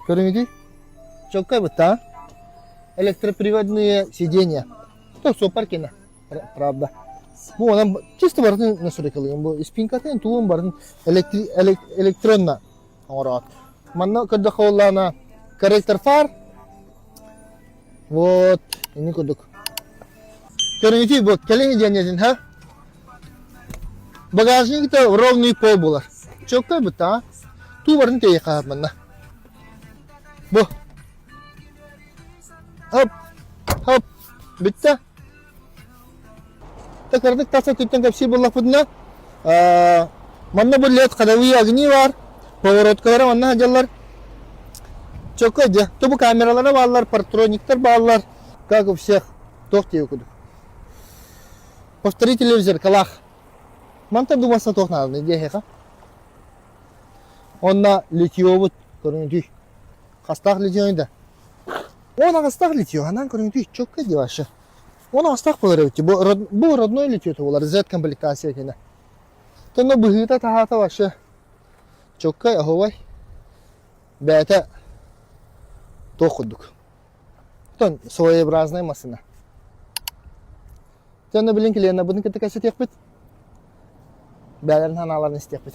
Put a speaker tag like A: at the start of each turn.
A: Көрүҥүтүй? Чоккай бытта. Электроприводные сиденья. То суоппар кэнэ. Правда. Бу онон чисто барытын настройкалыгын. Бу спинкатын туун барын электронно оҥороот. Манна көрдөххө буоллаҕына корректор фар. Вот, ини курдук. Көрүҥүтүй бу кэлин диэн ха? Багажникта ровный пол буолар. Чоккай бытта. Туу барын тиэйэ хаһар манна. Бу. Хоп, хоп, бүттэ. Кырдык тахса түттэн кэпсиир буоллахпытына, манна бу лед ходовые огни бар, повороткалара манна сылдьаллар. Чокко дьэ, тубу камералара бааллар, партрониктар бааллар, как у всех, туох диэбит курдук. Повторители в зеркалах. Мантан думаса туох нааданы диэхэ. Онно литьёбут көрүҥүтүй. Хастаах литьёй да? Он аҕыстаах литьё, анаан көрүҥүтүй, чокко дии вообще. Он аҕыстаах буолар эбит. Бу, бу родной литьё буолар, Z комплектация кэнэ. Тонно быһыыта таһаата вообще чоккай оһуобай. Бэйэтэ туох курдук. Тон своеобразная массыына. Тонно билин клиеннабытын кытта кэпсэтиэхпит. Бэйэлэрин санааларын истиэхпит.